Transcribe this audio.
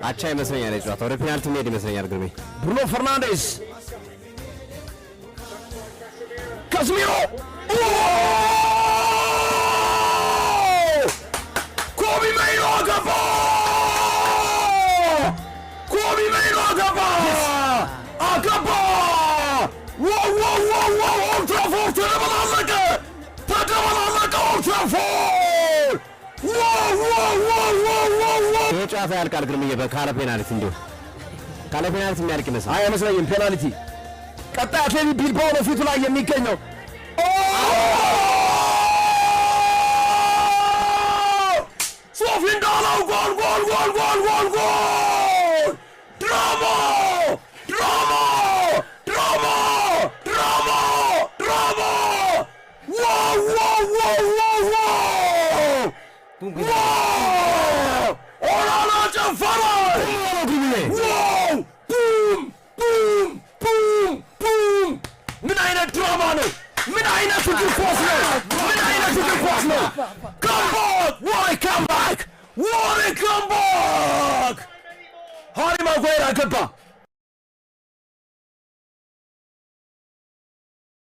አቻ ይመስለኛል የጨዋታ ወደ ፔናልቲ የሚሄድ ይመስለኛል። ግርሜ። ብሩኖ ፈርናንዴዝ፣ ካዝሚሮ፣ ኮቢ ሜይኖ አገባ! ኮቢ ሜይኖ አገባ! አገባ! Wow, wow, wow, wow! ኦልድ ትራፎርድ ተደበላለቀ! ተደበላለቀ! ኦልድ ትራፎርድ! Wow, wow, wow, wow, wow, wow! ይሄ ጨዋታ ያልቃል ግርምዬ፣ ካለ ፔናልቲ፣ እንዲሁ ካለ ፔናልቲ የሚያልቅ ይመስላል። አይ፣ አይመስለኝም። ፔናልቲ ቀጣይ አትሌቲክ ቢልባኦ ነው ፊቱ ላይ የሚገኘው። ኦ! ሶፊ እንዳለው ጎል፣ ጎል፣ ጎል፣ ጎል፣ ጎል፣ ጎል! ድራማ፣ ድራማ፣ ድራማ፣ ድራማ፣ ድራማ! Wow, wow, wow, wow, wow, wow! ኦናና ጨፈረ! Wow! ቡም ቡም ቡም ቡም! ምን አይነት ድራማ ነው? ምን አይነት እግር ኳስ ነው? ምን አይነት እግር ኳስ ነው? Comeback! What a comeback! What a comeback! ሃሪ ማጓየር አገባ።